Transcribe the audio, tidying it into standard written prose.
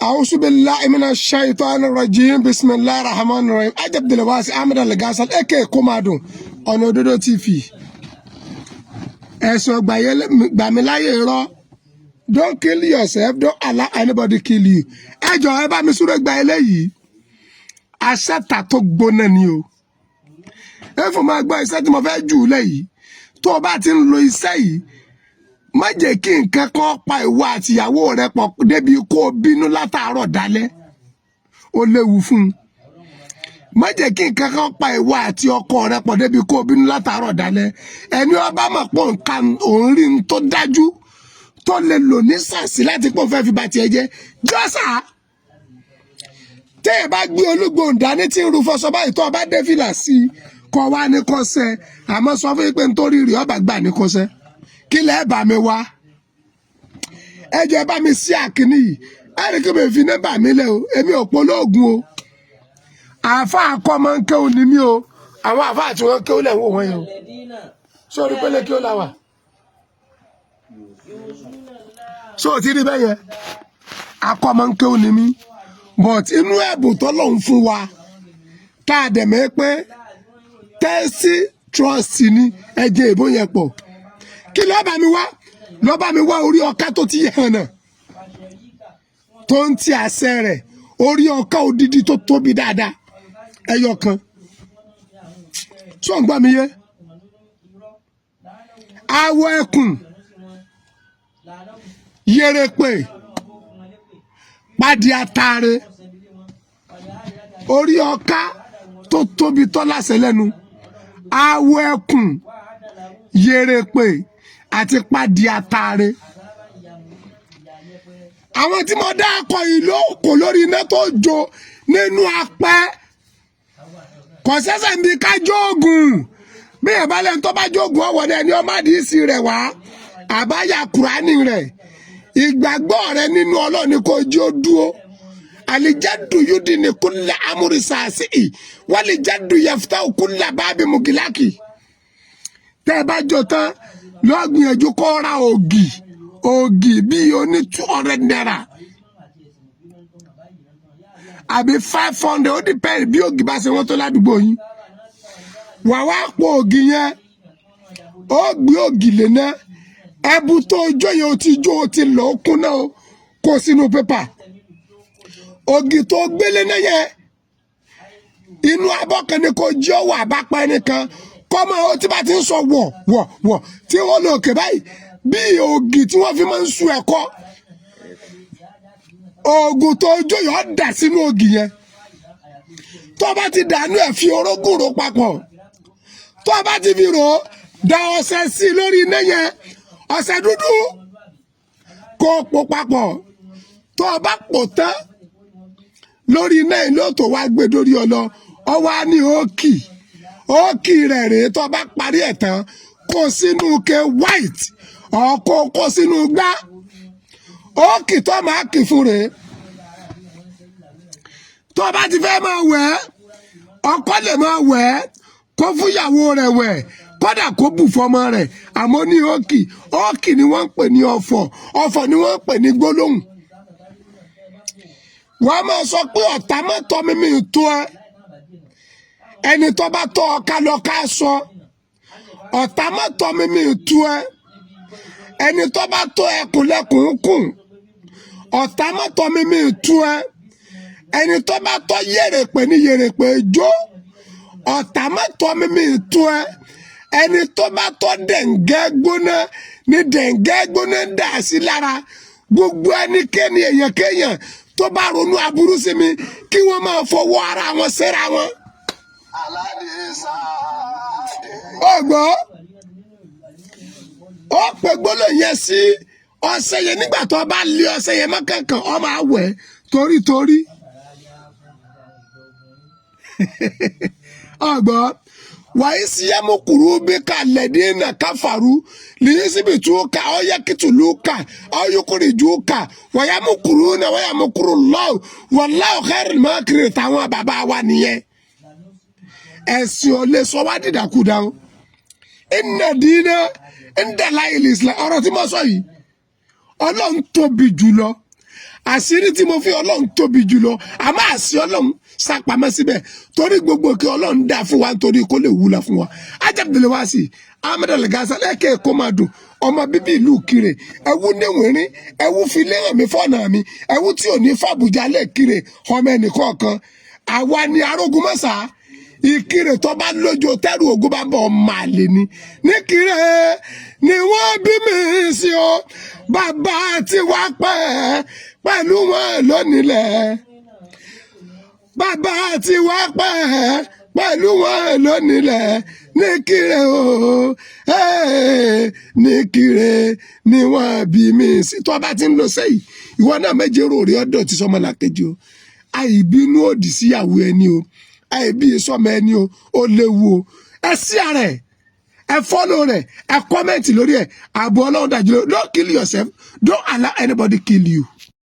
A'udhu billahi minash shaitanir rajim. Bismillahir rahmanir rahim. Ajabdulwasi Ahmed Al-Gasal aka Komadun Ọ̀nà Òdodo TV. Ẹ̀sùn gbàmíláyè irọ́. Don't kill yourself, don't allow anybody kill you. Ẹ jọ̀ọ́, ẹ bá mi súré gba eléyìí. Aṣẹ́ta tó gbóná ni o. Ẹ fún máa gbọ́ iṣẹ́ tí mo fẹ́ jù ú lẹ̀ yìí. Tó o bá ti ń lo iṣẹ́ yìí, má jẹ́ kí nǹkan kan pa ìwọ àtìyàwó rẹ pọ̀ débi kó o bínú látàárọ̀ dálẹ́. Ó léwu fún un. Má jẹ́ kí nǹkan kan pa ìwọ àti ọkọ rẹ pọ̀ débi kó o bínú látàárọ̀ dálẹ́. Ẹni ọba mọ̀ pé nǹkan òun rí n tó dájú tó lè lò ní sàsí láti pọ̀ fẹ́ fi ba tiẹ̀ jẹ́ jọ́sà. Tẹ́ ẹ bá gbé olúgbòhùn dání tí ń ru fọṣọ báyìí, tó o bá dé fìlà sí i, kọ́ wa ní kọ́sẹ́. Àmọ́ sọ fún yín pé nítorí rí ọba gbà ní kọ́sẹ́. Kí lẹ́ẹ̀ bá mi wá? Ẹ jẹ́ bá mi sí àkíní yìí. Ẹ rí kí mi fi nọ́mbà mi lẹ̀ o. Èmi ò polóògùn o. Àáfàá kọ́ máa ń kéwòn ní mí o. Àwọn àáfàá tí wọ́n kéwòn lẹ̀ ń wò wọ́n yẹn o. Sórí pélé kí ó la wà. So ti rí bẹ́ẹ̀ yẹn, akọ́ máa ń kéwòn ní mí, but inú ẹ̀bùn tọ́lọ́run fún wa tá a dẹ̀ mẹ́ pé tẹ́sí trust ni ẹ̀jẹ̀ ìbò yẹn pọ̀. Kí ló bá mi wá? Ló bá mi wá orí ọká tó ti hàn náà tó ń ti àṣẹ rẹ̀, orí ọká odidi tó tóbi dáadáa, ẹyọ kan. Sọ ń gbọ́ mi yé? Awọ ẹkùn, yẹrẹpẹ, pàdé atare, orí ọká tó tóbi tó láṣẹ lẹ́nu, awọ ẹkùn, yẹrẹpẹ àti pàdé atare. Àwọn tí mo dá akọ yìí ló kò lórí iná tó jó nínú apẹ́. Kò sẹ́sẹ̀ ń bi ká jóògùn. Bí ẹ̀ bá lẹ́nu tó bá jóògùn ọ̀wọ́ náà ẹni ọmọ àdìsí rẹ̀ wá, àbáyà kùránì rẹ̀. Ìgbàgbọ́ rẹ nínú Ọlọ́run ni kò jí ó dúró. Alijadu yudini kulla amuri saasi walijadu yaftahu kulla baabi mugilaki. Tẹ́ ẹ bá jó tán, lọ́ọ́ gbìyànjú kó ra ògì, ògì bíi oní ₦200 àbí 500. Ó depend bí ògì bá ṣe wọ́n tó ládùúgbò yín. Wà wá po ògì yẹn, ó gbé ògì lé ná. Ẹbu tó jó yẹn, ó ti jó, ó ti lọ, ó kún náà, ó kó sínú pépà. Ògì tó gbélé náà yẹn, inú abọ́ kan ni kò jí ọwọ́ àbápa ẹnìkan kọ́ máa ó tí bá ti ń sọ wọ̀ wọ̀ wọ̀ tí wọ́n lò òkè báyìí, bí ògì tí wọ́n fi máa ń sun ẹ̀kọ́. Oògùn tó jó yọ dà sínú ògì yẹn. Tó bá ti dànù ẹ̀, fi orógùn rò papọ̀. Tó bá ti fi rò ó, da ọṣẹ sí i lórí iná yẹn, ọṣẹ dúdú, kó o pò papọ̀. Tó o bá pò tán lórí iná yìí, ló tó wá gbé dórí ọlọ. Ọwọ́ á ní òkì òkì rẹ̀ rèé. Tó o bá parí ẹ̀ tán, kó sínú ke white ọ̀kọ́, kó sínú gbá. Òkì tó máa kì fún rèé. Tó o bá ti fẹ́ máa wẹ̀ ẹ́, ọkọ lè máa wẹ̀ ẹ́, kó fúnyàwó rẹ̀ wẹ̀, kódà kó bù fọmọ rẹ̀. Àmọ́ ní òkì òkì ni wọ́n ń pè ní ọ̀fọ̀. Ọ̀fọ̀ ni wọ́n ń pè ní gbólóhùn. Wọ́n máa sọ pé ọ̀tá mọ́tọ́ mímí tó ẹ, ẹni tó bá tọ́ ọ ká lọ ká sọ. Ọ̀tá mọ́tọ́ mímí tó ẹ, ẹni tó bá tọ́ ẹkùn lẹ́kùn kùn. Ọ̀tá mọ́tọ́ mímí tó ẹ, ẹni tó bá tọ́ yèrèpè ní yèrèpè jó. Ọ̀tá mọ́tọ́ mímí tó ẹ, ẹni tó bá tọ́ dẹ̀ǹgẹ́ gbóná ní dẹ̀ǹgẹ́ gbóná dà sí lára. Gbogbo ẹnikẹ́ni, èèyàn kéèyàn tó bá ronú aburú sí mi, kí wọ́n máa fọwọ́ ara wọn síra wọn. Ọgbọ́n ó pe gbólóhùn yẹn sí ọṣẹ yẹn. Nígbà tó bá lé ọṣẹ yẹn mọ́ kankan, ọ máa wẹ̀ torítorí. Ọgbọ́n wàyí síyẹ́mú kùrú bí ká lẹ́dínà káfàrú lìyísíbìtú ká ọ̀yẹ́kìtìlú ká ọ̀yọ́kùrìjú ká wàyàmú kùrú náà wàyàmú kùrú lọ́wọ́ wàláwù khairul makiri. Táwọn bàbá wa nìyẹn. Ẹ̀sìn ò lè sọ wá dìdàkudà o. Inna dina inda Allahi islam. Ọ̀rọ̀ tí mo sọ yìí, Ọlọ́run tóbi jùlọ. Àṣírí tí mo fi Ọlọ́run tóbi jùlọ, àmọ́ àṣì Ọlọ́run sápamọ́ síbẹ̀, torí gbogbo kí Ọlọ́run dá fún wa nítorí kó lè wúlò fún wa. Ajábìlẹ̀ wá sí Ahmed Algaza lẹ́kẹ̀ẹ́ kó máa dùn. Ọmọ bíbí ìlú Kire, ẹwú níwìnrín, ẹwú fi léhàn mi fọ́nà mi, ẹwú tí ò ní fàbùjá lè Kire. Ọmọ ẹnìkọ̀ọ̀kan àwa ni arógun mọ́sá. Ìkirè tó bá lójó tẹ́rù ogun bá bọ̀, ọmọ àlè ni. Níkirè ni wọ́n bí mi sí o. Bàbá tí wàá pẹ́ pẹ̀lú wọn lónìlẹ̀, bàbá tí wàá pẹ́ pẹ̀lú wọn lónìlẹ̀ níkirè o. Níkirè ni wọ́n bí mi sí. Tó bá ti ń lọ sẹ́yìn, ìwọ náà méje rò rí ọ̀dọ̀ tí sọmọlàkejì o. Àìbínú òdì síyàwó ẹni o, àìbí sọmọ ẹni o, ó léwu o. Ẹ sí ara ẹ, ẹ follow rẹ, ẹ comment lórí ẹ. Ààbò Ọlọ́run dájú lórí. Don't kill yourself, don't allow anybody kill you.